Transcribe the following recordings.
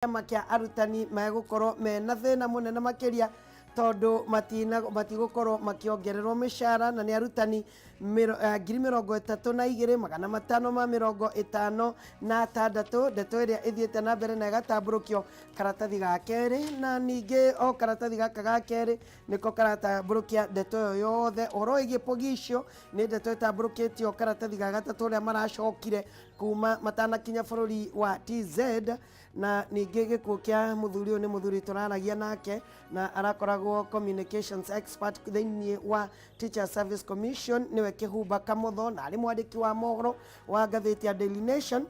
Kĩama kĩa arutani megũkorwo mena thĩna mũnene makĩria tondũ matigũkorwo makĩongererwo mĩcara, na nĩ arutani 32,556. Ndeto ĩrĩa ĩthiĩte na mbere na ĩgatambũrũkio karatathi ga kerĩ, na ningĩ o karatathi gaka ga kerĩ nĩko karatambũrũkia ndeto ĩyo yothe. Ũhoro wĩgiĩ Poghisio nĩ ndeto ĩtambũrũkĩtio karatathi ga gatatũ, ũrĩa maracokire kuma matanakinya bũrũri wa TZ. Na ningĩ gĩkuũ kĩa mũthuri ũyũ, nĩ mũthuri tũraragia nake na arakoragwo communications expert thĩinĩ wa Teacher Service Commission, nĩwe Kĩhumba Kamotho, na arĩ mwandĩki wa mohoro wa ngathĩti ya Daily Nation.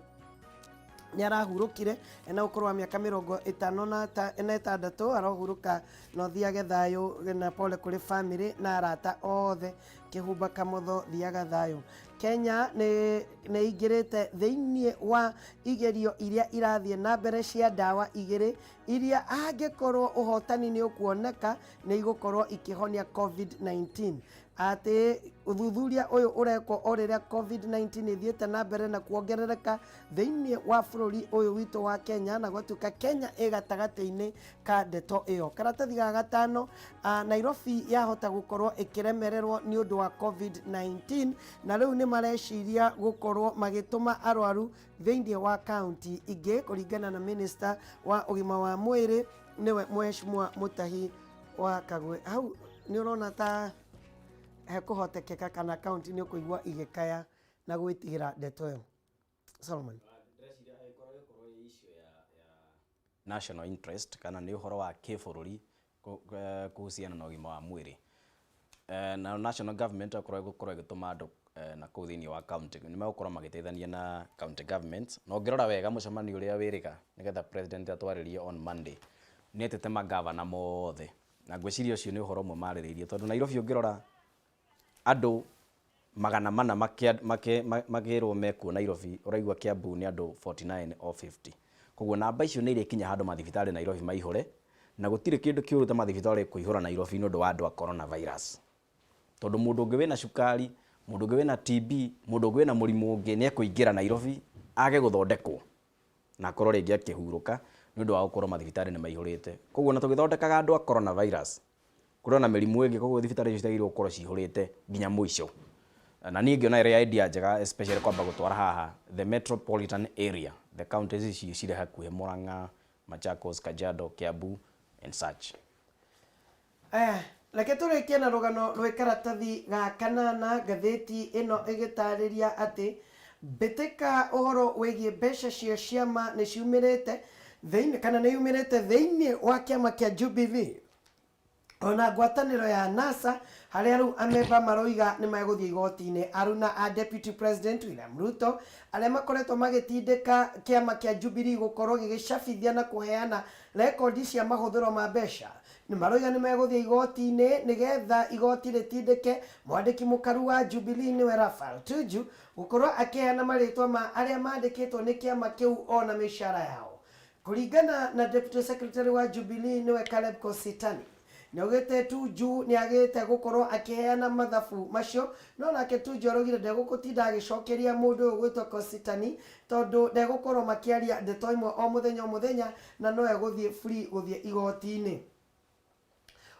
Nĩ arahurũkire ena ũkũrũ wa mĩaka 56. Arohurũka na ũthiage thayũ, na pole kũrĩ family na arata othe. Kĩhumba Kamotho, thiaga thayũ. Kenya nĩ ingĩrĩte thĩinĩ wa igerio iria irathiĩ na mbere cia ndawa igĩrĩ iria angĩkorwo ũhotani nĩ ũkuoneka nĩ igũkorwo ikĩhonia COVID-19. Atĩ ũthuthuria ũyũ ũrekwo o rĩrĩa COVID-19 ĩthiĩte na mbere na kuongerereka thĩinĩ wa bũrũri ũyũ witũ wa Kenya, na gwatuĩka Kenya ĩ gatagatĩ-inĩ ka ndeto ĩyo. Karatathi ga gatano, Nairobi yahota gũkorwo ĩkĩremererwo nĩ ũndũ wa COVID-19, na rĩu nĩ mareciria gũkorwo magĩtũma arwaru thĩinĩ wa kaunti ingĩ, kũringana na minister wa ũgima wa mwĩrĩ, nĩwe Mheshimiwa Mutahi wa Kagwe. Hau nĩ ũrona ta hekũhotekeka kana kaunti nĩ ũkũigua igĩkaya na gwĩtigĩra ndeto ĩyo, Solomon? Ndĩreciria angĩkorwo ĩgũkorwo ĩ issue ya national interest kana nĩ ũhoro wa kĩbũrũri kuhusiana na ũgima wa mwĩrĩ, na national government okorwo ĩgũkorwo ĩgĩtũma andũ na kũu thĩinĩ wa county, nĩ megũkorwo magĩteithania na county governments. Na ũngĩrora wega mũcemanio ũrĩa wĩrĩga nĩgetha president atwarĩrie on Monday, nĩ etĩte magavana mothe, na ngwĩciria ũcio nĩ ũhoro ũmwe marĩrĩirie, tondũ Nairobi ũngĩrora andũ 400 makĩrwo mekuo Nairobi, ũraigua Kiambu nĩ andũ 49 or 50. Koguo namba icio nĩ irĩkinya handũ mathibitarĩ Nairobi maihũre, na gũtirĩ kĩndũ kĩũru ta mathibitarĩ kũihũra Nairobi nĩ ũndũ wa andũ a coronavirus, tondũ mũndũ ũngĩ wĩna cukari, mũndũ ũngĩ wĩna TB, mũndũ ũngĩ wĩna mũrimũ ũngĩ nĩ ekũingĩra Nairobi age gũthondekwo na akorwo rĩngĩ akĩhurũka nĩ ũndũ wa gũkorwo mathibitarĩ nĩ maihũrĩte. Koguo na tũgĩthondekaga andũ a coronavirus, kũrĩ ona mĩrimũ ĩngĩ, koguo thibitarĩ icio ciagĩrĩirwo gũkorwo cihũrĩte nginya mũico. Na niĩ ngĩona ĩrĩ idea njega, especially kwamba gũtwara haha the metropolitan area, the counties ici cirĩ hakuhĩ, Murang'a, Machakos, Kajiado, Kiambu and such. Aya, reke tũrĩkie na rũgano rwĩ karatathi ga kanana, ngathĩti ĩno ĩgĩtarĩria atĩ mbĩtĩka ũhoro wĩgiĩ mbeca cia ciama nĩ ciumĩrĩte thĩinĩ kana nĩ yumĩrĩte thĩinĩ wa kĩama kĩa Jubilee ona ngwatanĩro ya NASA, harĩa rĩu amemba maroiga nĩ megũthiĩ igoti-inĩ. Aruna a Deputy President William Ruto arĩa makoretwo magĩtindĩka kĩama kĩa Jubilee gũkorwo gĩgĩcabithia na kũheana rekondi cia mahũthĩro ma mbeca, nĩ maroiga nĩ megũthiĩ igoti-inĩ nĩgetha igoti rĩtindĩke mwandĩki mũkaru wa Jubilee, nĩwe Raphael Tuju, gũkorwo akĩheana marĩtwa ma arĩa mandĩkĩtwo nĩ kĩama kĩu ona mĩcara yao. Kũringana na Deputy Secretary wa Jubilee, nĩwe Caleb Kositany, nĩaugĩte Tuju nĩagĩte gũkorwo akĩheana mathabu macio, no nake Tuju araugire ndegũgũtinda agĩcokeria mũndũ ũyũ gwĩtwo Kositany, tondũ ndegũkorwo makĩaria ndeto ĩmwe o mũthenya o mũthenya, na no egũthiĩ free gũthiĩ igoti-inĩ.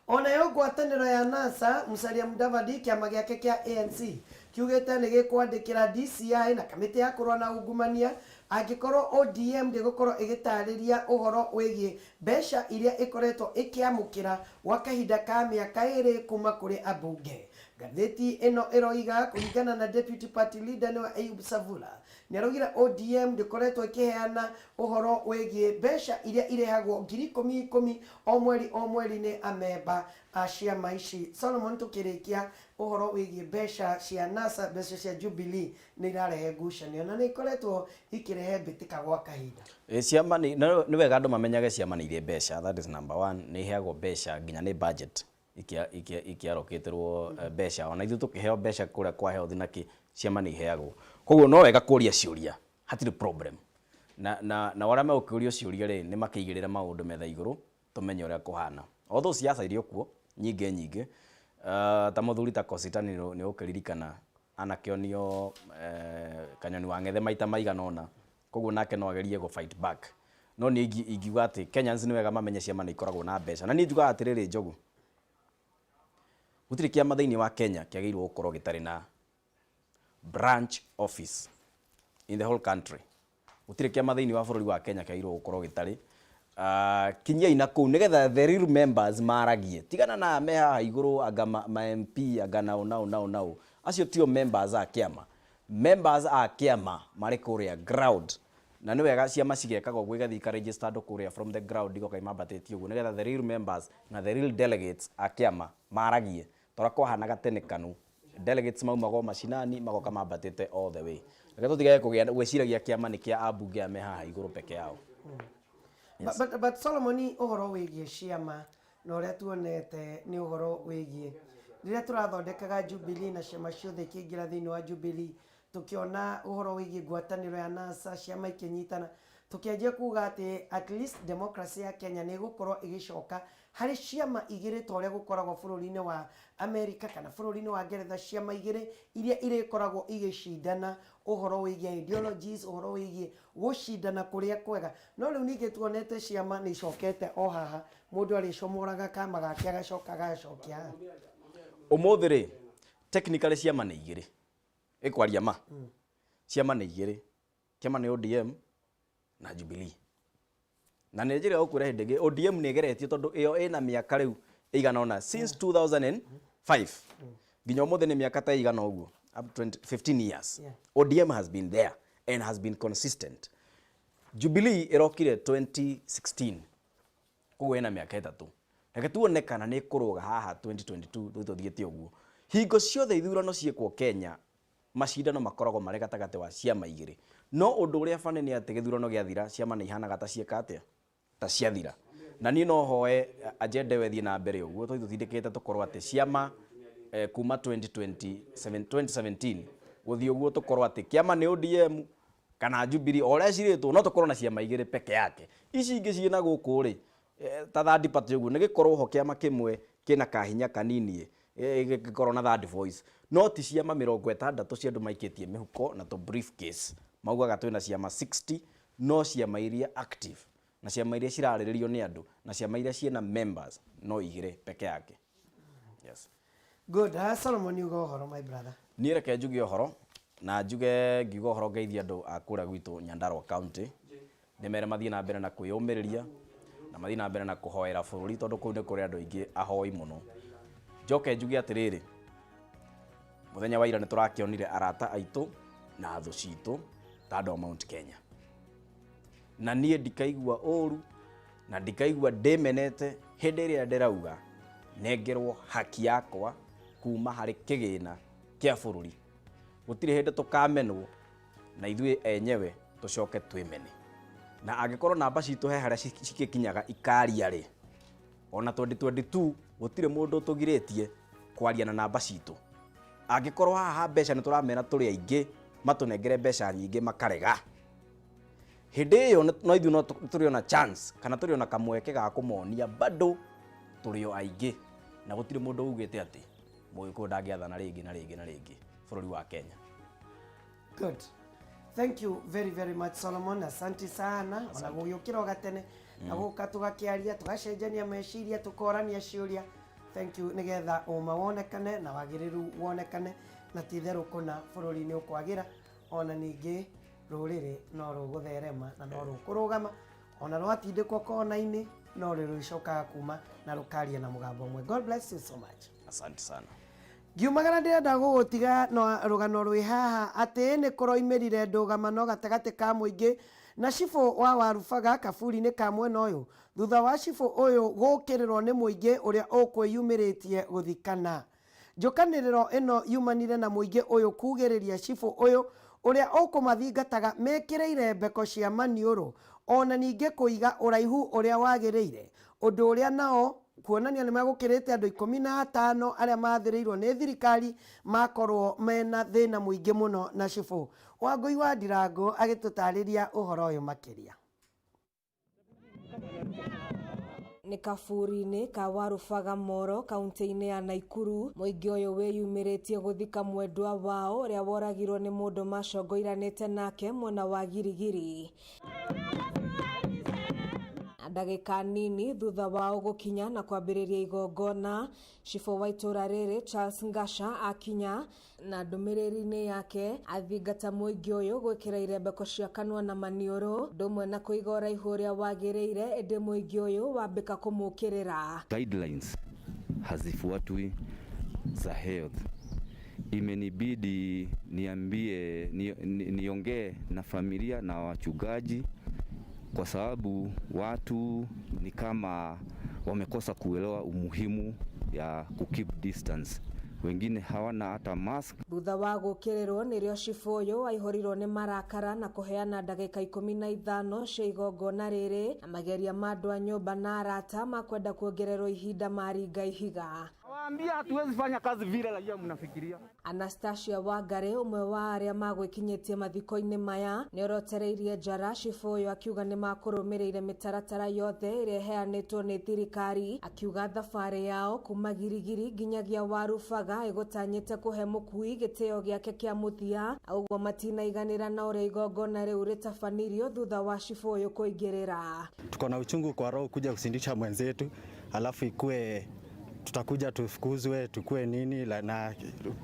Onayo ngwatanĩro ya NASA, Musalia Mudavadi kĩama gĩake kĩa ANC kiugĩte nĩ gĩkwandĩkĩra DCI na kamĩtĩ ya kũrũa na ungumania angĩkorwo ODM ndĩgũkorwo ĩgĩtarĩria ũhoro wĩgiĩ mbeca iria ĩkoretwo ĩkĩamũkĩra gwa kahinda ka mĩaka 2 kuma kũrĩ ambunge. Ngathĩti ĩno ĩroiga kũringana na deputy party leader, nĩwe Ayub Savula, nĩaraugire ODM ndĩkoretwo ĩkĩheana ũhoro wĩgiĩ mbeca iria irehagwo 10,000 o mweri o mweri nĩ amemba a ciama ici. Solomon, tũkĩrĩkia, ũhoro wĩgiĩ mbeca cia NASA, mbeca cia Jubilee nĩ irarehe ngucanio na nĩ ikoretwo ikĩrehe mbĩtĩka gwa kahinda. Ĩ, ciama nĩ wega andũ mamenyage ciama nĩ irĩ mbeca. That is number one. Nĩ iheagwo mbeca nginya nĩ budget ikĩarokĩtĩrwo mbeca, ona ithuĩ tũkĩheo mbeca kũrĩa kwa health na kĩ, ciama nĩ iheagwo. Koguo no wega kũria ciũria, hatirĩ problem. Na arĩa megũkĩũrio ciũria rĩ, nĩ makĩigĩrĩre maũndũ metha igũrũ tũmenye ũrĩa kũhana, although siasa irĩ o kuo nyingĩ nyingĩ. Ta mũthuri ta Kositany nĩ ũkĩririkana anakĩonio kanyoni wa ng'ethe maita maigana ũna, koguo nake no agerie gũ fight back. No niĩ ingiuga atĩ Kenyans nĩ wega mamenye ciama nĩ ikoragwo na mbeca. Na niĩ njugaga atĩrĩrĩ, Njogu, gũtirĩ kĩama thĩinĩ wa Kenya kĩagĩrĩirwo gũkorwo gĩtarĩ na branch office in the whole country. Gũtirĩ kĩama thĩinĩ wa bũrũri wa Kenya kĩagĩrĩirwo gũkorwo gĩtarĩ. Kinyiai na kũu nĩgetha the real members maragie. Tigana na me haha igũrũ anga ma MP anga nao nao nao nao. Acio tio members a kĩama. Members a kĩama marĩ kũrĩa ground. Na nĩ wega ciama cigekaga ũguo, igathiĩ ikaregister andũ kũrĩa from the ground, igoka imambatĩtie ũguo nĩgetha the real members na the real delegates a kĩama maragie. Ta ũrĩa kwahanaga tene KANU. Delegates maumaga o macinani magoka mambatĩte all the way. Reke tũtigage kũgĩa gwĩciragia kĩama nĩ kĩa ambunge aya me haha igũrũ peke yao. Yes. But Solomon, ũhoro wĩgiĩ ciama na ũrĩa tuonete nĩ ũhoro wĩgiĩ rĩrĩa tũrathondekaga Jubilee na ciama ciothe ikĩingĩra thĩinĩ wa Jubilee, tũkĩona ũhoro wĩgiĩ ngwatanĩro ya NASA, ciama ikĩnyitana, tũkĩanjia kuga atĩ at least democracy ya Kenya nĩ ĩgũkorwo ĩgĩcoka harĩ ciama igĩrĩ ta ũrĩa gũkoragwo bũrũri-inĩ wa America kana bũrũri-inĩ wa Ngeretha, ciama igĩrĩ iria irĩkoragwo igĩcindana ũhoro wĩgiĩ ideologies, ũhoro wĩgiĩ gũcindana kũrĩa kwega. No rĩu ningĩ tuonete ciama nĩ icokete o haha, mũndũ arĩcomoraga kama gake agacoka agacokia haha. Ũmũthĩ rĩ, technically ciama nĩ igĩrĩ. Ĩkwaria ma. Ciama nĩ igĩrĩ. Kĩama nĩ ODM na Jubilee. Na nĩ njĩra gũkwĩra hĩndĩ ĩngĩ ODM nĩ ĩgeretio tondũ ĩyo ĩna mĩaka rĩu ĩigana ũna since 2005 nginya ũmũthĩ, nĩ mĩaka ta ĩigana ũguo, up to 20, 15 years. ODM has been there and has been consistent. Jubilee ĩrokire 2016, koguo ĩna mĩaka 3. Reke tuone kana nĩ ĩkũrũga haha 2022 tũthiĩ tũthiĩte ũguo. Hingo ciothe ithurano ciĩkwo Kenya, macindano makoragwo marĩ gatagatĩ wa ciama igĩrĩ. No ũndũ ũrĩa bani nĩ atĩ gĩthurano gĩathira, ciama nĩ ihanaga ta ciĩka atĩa, ta ciathira. Na niĩ no hoe agenda ĩyo ĩthiĩ na mbere ũguo tũthiĩ tũtindĩkĩte, tũkorwo atĩ ciama kuma 2020, 2017 gũthiĩ ũguo, tũkorwo atĩ kĩama nĩ ODM kana Jubilee o ũrĩa cirĩtwo, no tũkorwo na ciama igĩrĩ peke yake. Ici ingĩ ciĩna gũkũ rĩ, ta third party ũguo, nĩ gĩkorwo ho kĩama kĩmwe kĩna kahinya kanini, gĩkorwo na third voice, no ti ciama 60 cia andũ maikĩtie mĩhuko na tũ briefcase maugaga twĩna ciama 60. No ciama iria active na ciama iria cirarĩrĩrio nĩ andũ na ciama iria ciĩna members no igĩrĩ peke yake, yes. Good. Solomon, uga ũhoro, my brother. Niĩ reke njuge ũhoro na njuge, ngiuga ũhoro ngeithia andũ a kũrĩa gwitũ Nyandarua County, ndĩmere mathiĩ na mbere na kwĩyũmĩrĩria na mathiĩ na mbere na kũhoera bũrũri, tondũ kũu nĩ kũrĩ andũ aingĩ ahoi mũno. Njoke njuge atĩrĩrĩ, mũthenya wa ira nĩ tũrakĩonire arata aitũ na thũ citũ ta andũ a Mount Kenya, na niĩ ndikaigua ũru na ndikaigua ndĩmenete hĩndĩ ĩrĩa ndĩrauga nengerwo haki yakwa kuma harĩ kĩgĩna kĩa bũrũri. Gũtirĩ hĩndĩ tũkamenwo na ithuĩ enyewe tũcoke twĩmene. Na angĩkorwo namba citũ he harĩa cigĩkinyaga ikaria rĩ, ona 2022 gũtirĩ mũndũ ũtũgirĩtie kwaria na namba citũ. Angĩkorwo haha ha mbeca nĩ tũramera tũrĩ aingĩ matũnengere mbeca nyingĩ, makarega, hĩndĩ ĩyo no ithuĩ no tũrĩ ona chance kana tũrĩ ona kamweke ga kũmonia bado tũrĩ o aingĩ, na gũtirĩ mũndũ ugĩte atĩ Mũgĩkũyũ ndangĩathana rĩngĩ na rĩngĩ na rĩngĩ bũrũri wa Kenya. Good. Thank you very very much, Solomon. Asante sana. Ona gũgĩũkĩra o gatene na gũka tũgakĩaria, tũgacenjania meciria, tũkorania ciũria. Thank you, nĩgetha ũma wonekane na wagĩrĩru wonekane, na ti itherũ kũna bũrũri nĩ ũkwagĩra, ona ningĩ rũrĩrĩ no rũgũtherema na no rũkũrũgama ona rwatindĩkwo kona-inĩ, no rũrĩcokaga kuma na rũkaria na mũgambo ũmwe. God bless you so much. Asante sana. Ngiumagara ndĩrenda gũgũtiga no rũgano rwĩ haha atĩ nĩ kũroimĩrire ndũgamano gatagatĩ ka mũingĩ na cibũ wa Warubaga kaburi-inĩ ka mwena ũyũ, thutha wa cibũ ũyũ gũkĩrĩrwo nĩ mũingĩ ũrĩa ũkwĩyumĩrĩtie gũthikana. Njũkanĩrĩro ĩno yumanire na mũingĩ ũyũ kugĩrĩria cibũ ũyũ ũrĩa ũkũmathingataga mekĩrĩire mbeko cia maniũrũ, ona ningĩ kũiga ũraihu ũrĩa wagĩrĩire, ũndũ ũrĩa nao kuonania nĩ megũkĩrĩte andũ 15 arĩa mathĩrĩirwo nĩ thirikari makorwo mena thĩna mũingĩ mũno na cibũ. Wangũi wa Ndirango agĩtũtarĩria ũhoro ũyũ makĩria. Nĩ kaburi-inĩ ka Warubaga Moro, kaunti-inĩ ya Naikuru, mũingĩ ũyũ wĩyumĩrĩtie gũthika mwendwa wao ũrĩa woragirwo nĩ mũndũ macongoiranĩte nake mwena wa Girigiri. Ndagĩka nini thutha wao gũkinya na kwambĩrĩria igongona, cibũ wa itũra rĩrĩ Charles Ngasha akinya na ndũmĩrĩri-inĩ yake athingata mũingĩ ũyũ gwĩkĩra irembeko cia kanua na maniũrũ ũndũ ũmwe na kũiga ũraihu ũrĩa wagĩrĩire, ĩndĩ mũingĩ ũyũ wambĩka kũmũkĩrĩra. Guidelines hazifuatwi za health. Imenibidi niambie niongee na familia na wachungaji kwa sababu watu ni kama wamekosa kuelewa umuhimu ya kukeep distance. Wengine hawana hata mask. Thutha wa gũkĩrĩrwo nĩrĩo cibũ ũyũ aihũrirwo nĩ marakara na kũheana ndagĩka 15 cia igongona rĩrĩ na mageria ma andũ a nyũmba na arata makwenda kuongererwo ihinda maringa ihiga. Waambia hatuwezi fanya kazi vile raia mnafikiria. Anastasia Wangari ũmwe wa arĩa magwĩkinyĩtie mathiko-inĩ maya nĩorotereirie njara cibũ ũyũ akiuga nĩmakũrũmĩrĩire mĩtaratara yothe ĩrĩa ĩheanĩtwo nĩ thirikari, akiuga thabarĩ yao kuma Girigiri nginyagia Warubaga ĩgũtanyĩte kũhe mũkui gĩtĩo gĩake kĩa mũthia, ũguo matinaiganĩra na ũrĩa igongona rĩu rĩtabanirio thutha wa cibũ ũyũ kũingĩrĩra. Tuko na uchungu kwa roho kuja kusindisha mwenzetu alafu ikue tutakuja tufukuzwe tukue nini na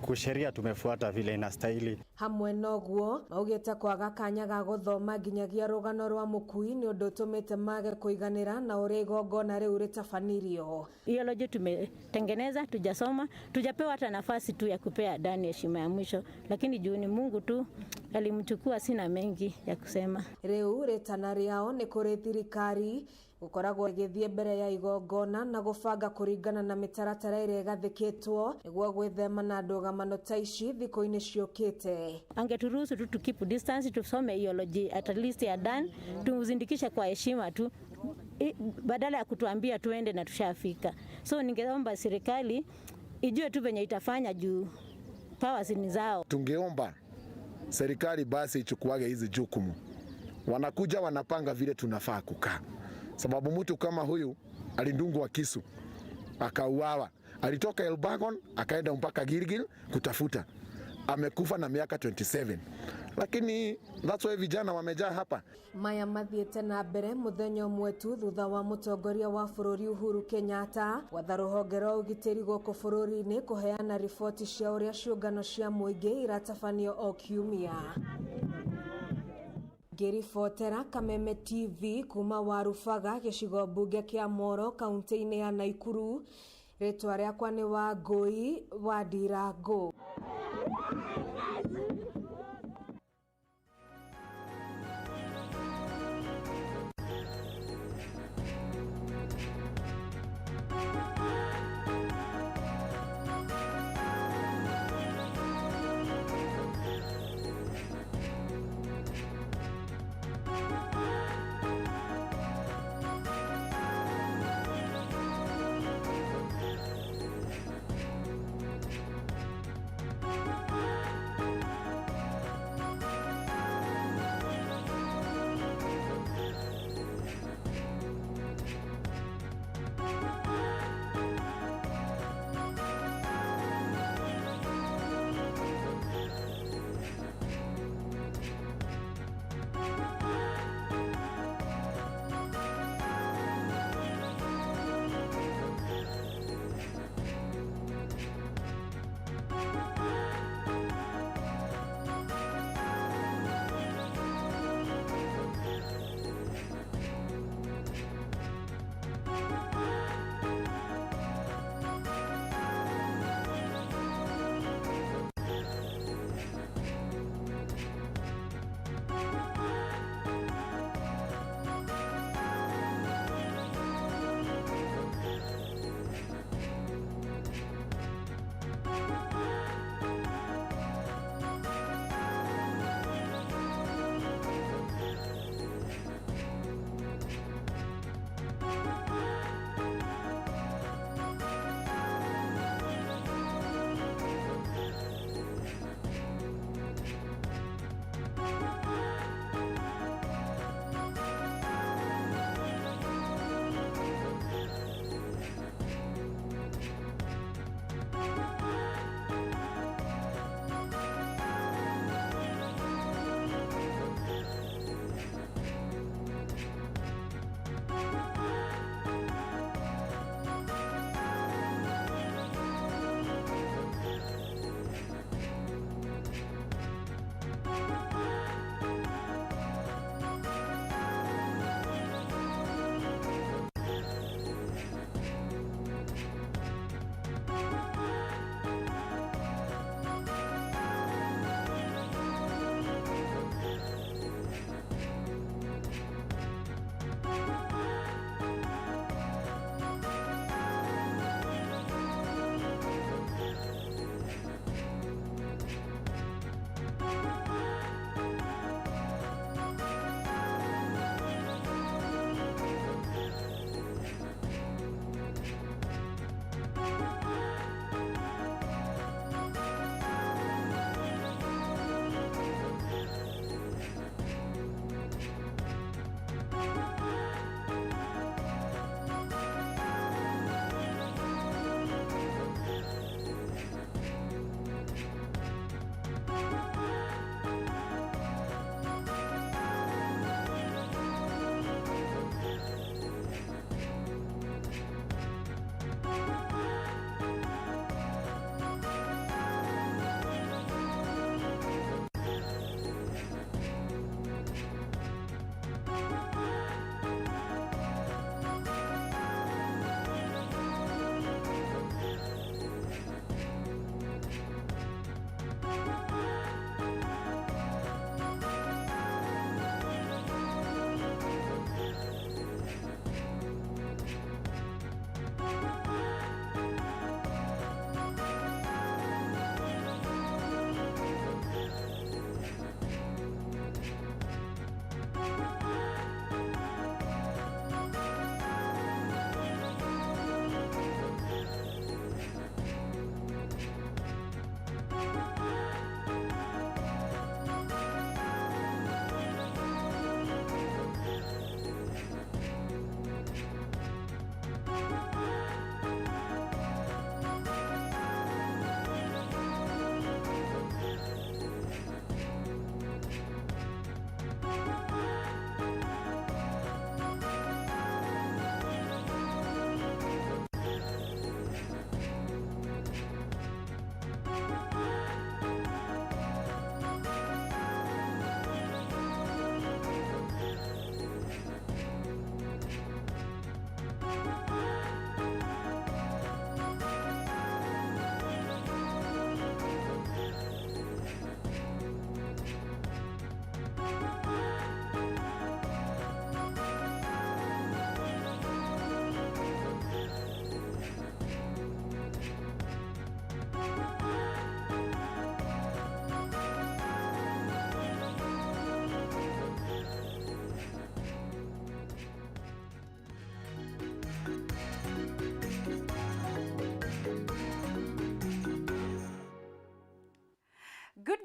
kusheria tumefuata vile inastahili. Hamwe noguo maugite kwaga kanya ga guthoma nginyagia rugano rwa mukui ni undu utumite mage kuiganira na uria igongona riu ritabanirio. Eulogy tumetengeneza, tujasoma, tujapewa hata nafasi tu ya kupea Dani heshima ya mwisho, lakini juu ni Mungu tu alimchukua, sina mengi ya kusema. Riu ritana riao ni kuri thirikari gukoragwo igithie mbere ya igongona na gubanga kuringana na mitaratara ĩrĩa ĩgathĩkĩtwo nĩguo gwĩthema na ndũgamano ta ici thikũ-inĩ ciũkĩte. Angeturuhusu tu keep distance, tusome eulogy at least ya Dan, tumzindikishe kwa heshima tu badala ya kutuambia tuende na tushafika. So ningeomba serikali ijue tu venye itafanya juu powers ni zao. Tungeomba serikali basi ichukuage hizi jukumu, wanakuja wanapanga vile tunafaa kukaa, sababu mtu kama huyu alidungwa kisu akauawa, alitoka Elbagon akaenda mpaka Gilgil kutafuta, amekufa na miaka 27, lakini that's why vijana wamejaa hapa. Maya mathiete na mbere muthenya ũmwe tu thutha wa mũtongoria wa bũrũri Uhuru Kenyatta gwatha rũhonge rwa ũgitĩri gũkũ bũrũri-inĩ kũheana riboti cia ũrĩa ciũngano cia mũingĩ iratabanio o kiumia. Ngĩribotera Kameme TV kuma Warubaga gĩcigo mbunge kĩa Moro kaunti-inĩ ya Naikuru, rĩtwa rĩakwa nĩ Wangũi wa Ndirango.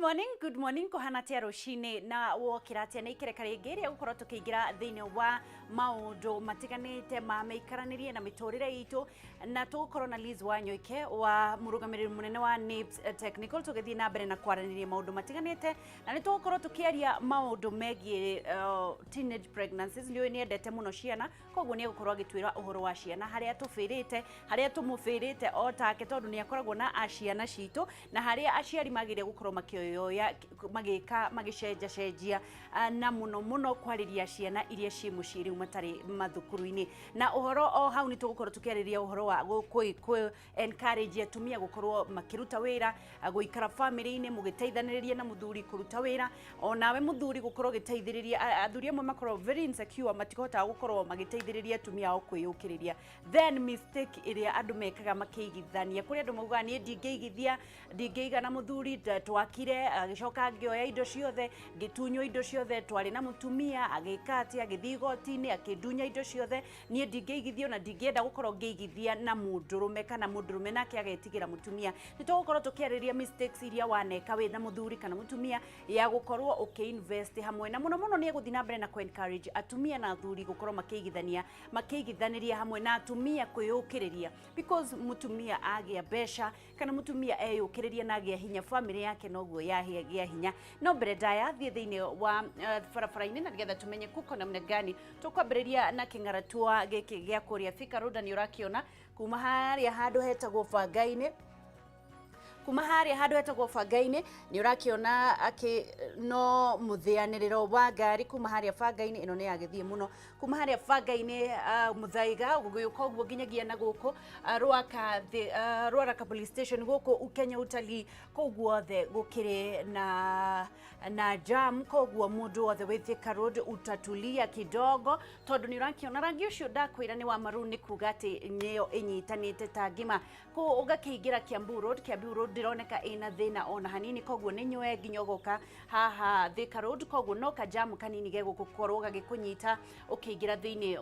Morning, good morning. Kũhana atĩa rũcinĩ na wokĩra atĩa? Nĩ ikereka rĩngĩ rĩa gũkorwo tũkĩingĩra thĩinĩ wa maũndũ matiganĩte ma mĩikaranĩrie na mĩtũrĩre itũ, na tũgũkorwo na Liz Wanyoike wa mũrũgamĩrĩri mũnene wa NIBS Technical, tũgĩthiĩ na mbere na kwaranĩria maũndũ matiganĩte, na nĩ tũgũkorwo tũkĩaria maũndũ megiĩ teenage pregnancies. Nĩ ũĩ nĩ endete mũno ciana, koguo nĩ egũkorwo agĩtwĩra ũhoro wa ciana, harĩa tũbĩrĩte, harĩa tũmũbĩrĩte o take, tondũ nĩ akoragwo na aciana citũ, na harĩa aciari magĩrĩire gũkorwo makĩoya magĩka magĩcenjacenjia, na mũno mũno kwarĩria ciana iria ciĩ mũciĩ rĩu matarĩ mathukuru-inĩ. Na ũhoro o hau nĩ tũgũkorwo tũkĩarĩria ũhoro wa kũ encourage atumia gũkorwo makĩruta wĩra, gũikara famĩlĩ-inĩ mũgĩteithanĩrĩria na mũthuri kũruta wĩra, onawe mũthuri gũkorwo ũgĩteithĩrĩria. Athuri amwe makorwo very insecure, matihotaga gũkorwo magĩteithĩrĩria atumia ao kwĩyũkĩrĩria. Then mistake ĩrĩa andũ mekaga makĩigithania, kũrĩ andũ maugaga, "Niĩ ndingĩigithia, ndingĩiga na mũthuri, twakire agĩcoka ngĩoya indo ciothe, ngĩtunywo indo ciothe, twarĩ na mũtumia agĩka atĩa, agĩthiĩ igoti-inĩ akĩndunya indo ciothe, niĩ ndingĩigithia, ona ndingĩenda gũkorwo ngĩigithia na mũndũrũme," kana mũndũrũme nake agetigĩra mũtumia. Nĩ tũgũkorwo tũkĩarĩrĩria mistakes iria waneka wĩ na mũthuri kana mũtumia ya gũkorwo ũkĩinvest hamwe, na mũno mũno nĩ egũthiĩ na mbere na kũ encourage atumia na athuri gũkorwo makĩigithania, makĩigithanĩria hamwe, na atumia kwĩyũkĩrĩria, because mũtumia agĩa mbeca kana mũtumia eyũkĩrĩria na agĩa hinya, famĩlĩ yake noguo yagĩa hinya. No mbere ndaya thiĩ thĩinĩ wa barabara-inĩ na nĩgetha tumenye kuko namna gani, tũkwambĩrĩria na kĩng'aratua gĩkĩ gĩa kũrĩa Thika Road, na nĩ ũrakĩona kuma harĩa handũ hetagwo Bangai-inĩ, kuma harĩa handũ hetagwo Bangai-inĩ, nĩ ũrakĩona akĩ no mũthĩanĩrĩro wa ngari kuma harĩa Bangai-inĩ. Ĩno nĩ yagĩthiĩ mũno kuma harĩa Bangai-inĩ, Mũthaiga gũgĩũka ũguo nginyagia na gũkũ Rwaka, Rwaraka police station, gũkũ Kenya Utalii, kũu guothe gũkĩrĩ na jam. Koguo mũndũ wothe wĩ Thika Road utatulia kidogo, tondũ nĩ ũrakĩona rangi ũcio ndakwĩra nĩ wa maroon, nĩ kuga atĩ nĩyo ĩnyitanĩte ta ngima. Kũ ũgakĩingĩra Kiambu Road, Kiambu Road ndĩroneka ĩna thĩna ona hanini, koguo nĩ nywe nginya ũgoka haha Thika Road, koguo no kajamu kanini gegũkorwo gagĩkũnyita ũkĩingĩra thĩinĩ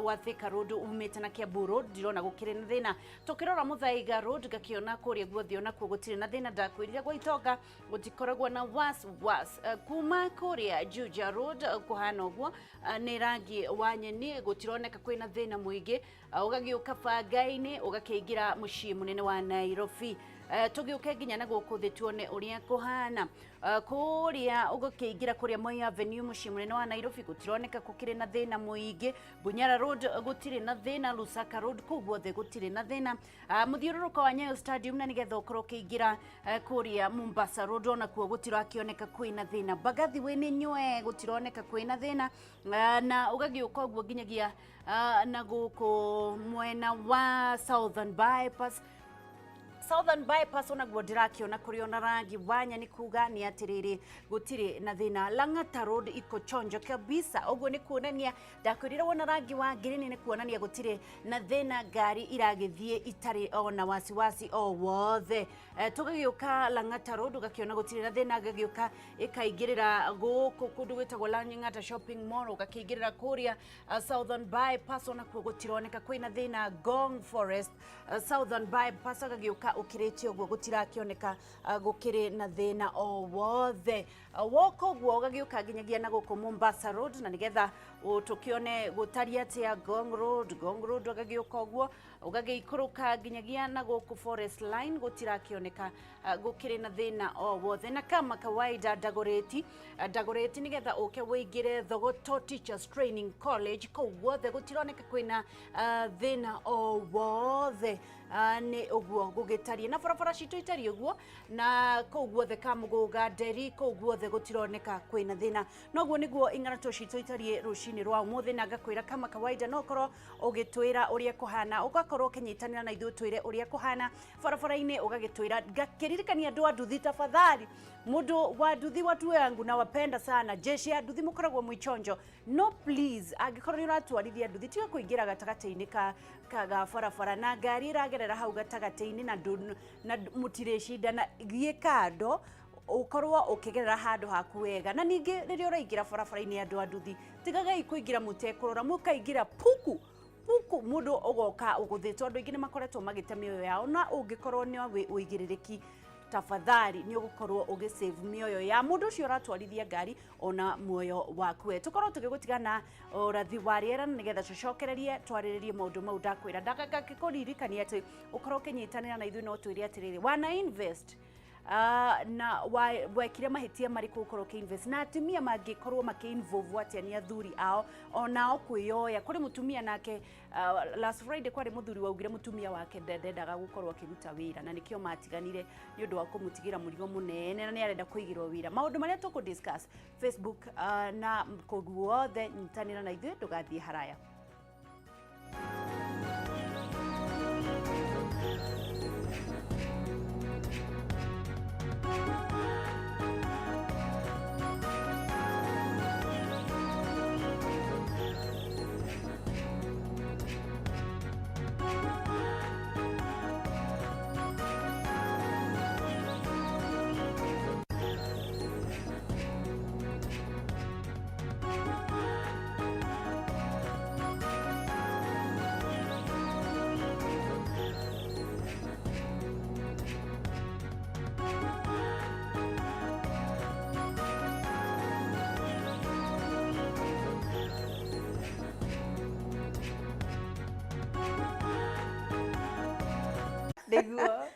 wa Thika Road umĩte na Kiambu Road, ndirona gũkĩrĩ na thĩna. Tũkĩrora Muthaiga Road, ngakĩona kũrĩa guothe onakuo gũtirĩ na thĩna. Ndakwĩrire gwa Itonga gũtikoragwo na was was. Kuma kũrĩa Juja Road, kũhana ũguo, nĩ rangi wa nyeni, gũtironeka kwĩna thĩna mũingĩ. Ũgagĩũka Bangai-inĩ, ũgakĩingĩra mũciĩ mũnene wa Nairobi. Tũgĩũke nginya na gũkũ thĩ tuone ũrĩa kũhana. Kũrĩa ũgũkĩingĩra kũrĩa Moi Avenue, mũciĩ mũnene wa Nairobi, gũtironeka gũkĩrĩ na thĩna mũingĩ. Bunyara Road gũtirĩ na thĩna, Lusaka Road, kũu guothe gũtirĩ na thĩna. Mũthiũrũrũko wa Nyayo Stadium na nĩgetha ũkorwo ũkĩingĩra kũrĩa Mombasa Road, onakuo gũtirakĩoneka kwĩna thĩna. Mbagathi Way nĩ nywe, gũtironeka kwĩna thĩna. Na ũgagĩũka ũguo nginyagia na gũkũ mwena wa Southern Bypass. Southern Bypass onaguo ndĩrakĩona kũrĩ ona rangi wa nyeni, kuga nĩ atĩrĩrĩ, gũtirĩ na thĩna. Lang'ata Road iko chonjo kabisa, ũguo nĩ kuonania ndakwĩrire wona rangi wa ngirini nĩ kuonania gũtirĩ na thĩna, ngari iragĩthiĩ itarĩ ona wasiwasi o wothe. Tũgagĩũka Lang'ata Road, ũgakĩona gũtirĩ na thĩna, gagĩũka ĩkaingĩrĩra gũkũ kũndũ gwĩtagwo Lang'ata Shopping Mall, ũgakĩingĩrĩra kũrĩa Southern Bypass, onakuo gũtironeka kwĩna thĩna. Ngong Forest, Southern Bypass, agagĩũka ũkĩrĩte ũguo, gũtirakĩoneka gũkĩrĩ na thĩna o wothe. Woka ũguo ũgagĩũka nginyagia na gũkũ Mombasa Road, na nĩgetha tũkĩone gũtariĩ atĩa Ngong Road. Ngong Road ũgagĩũka ũguo, ũgagĩikũrũka nginyagia na gũkũ Forest Line, gũtirakĩoneka gũkĩrĩ na thĩna o wothe. Na kama kawaida Dagoretti, Dagoretti nĩgetha ũke wĩingĩre Thogoto Teachers Training College, kũu guothe gũtironeka kwĩna thĩna o wothe. Nĩ ũguo gũgĩtariĩ na barabara citũ itariĩ ũguo, na kũu guothe Kamũgũga, Nderi, kũu guothe gũtironeka kwĩna thĩna. Noguo nĩguo ing'arato citũ itariĩ rũcinĩ rwa ũmũthĩ, na ngakwĩra kama kawaida no ũkorwo ũgĩtwĩra ũrĩa kũhana, ũgakorwo ũkĩnyitanĩra na ithuĩ, twĩre ũrĩa kũhana barabara-inĩ, ũgagĩtwĩra. Ngakĩririkania andũ a nduthi, tafadhali, mũndũ wa nduthi, watu yangu nawapenda sana, jeshi ya nduthi, mũkoragwo mwĩ chonjo, no please, angĩkorwo nĩ ũratwarithia nduthi, tiga kũingĩra gatagatĩ-inĩ ka ga barabara na ngari ĩragerera hau gatagatĩ-inĩ na mũtirĩcindana. Thiĩ kando, ũkorwo ũkĩgerera handũ haku wega. Na ningĩ rĩrĩa ũraingĩra barabara-inĩ, andũ a nduthi, tigagai kũingĩra mũtekũrora, mũkaingĩra puku puku, mũndũ ũgoka ũgũthĩtwo. Andũ aingĩ nĩ makoretwo magĩte mĩoyo yao, na ũngĩkorwo nĩ ũigĩrĩrĩki. Tafadhali nĩ ũgũkorwo ũgĩ save mĩoyo ya mũndũ ũcio ũratwarithia ngari ona muoyo waku we. Tũkorwo tũgĩgũtiga na ũrathi wa rĩera nĩgetha tũcokererie twarĩrĩrie maũndũ mau ndakwĩra. Ndagakĩkũririkania atĩ ũkorwo ũkĩnyitanĩra na ithuĩ, no twĩre atĩrĩrĩ, wana invest na wekire mahĩtia marĩkũ ũkorwo ũkĩ-invest, na atumia mangĩkorwo makĩ-involve atĩa nĩ athuri ao onao kwĩyoya kũrĩ mũtumia nake. Last Friday kwarĩ mũthuri waugire mũtumia wake ndendaga gũkorwo akĩruta wĩra na nĩkĩo matiganire nĩ ũndũ wa kũmũtigĩra mũrigo mũnene na nĩ arenda kũigĩrwo wĩra. Maũndũ marĩa tũkũ discuss Facebook na kũu guothe, nyitanĩra na ithuĩ, ndũgathiĩ haraya. Nĩguo.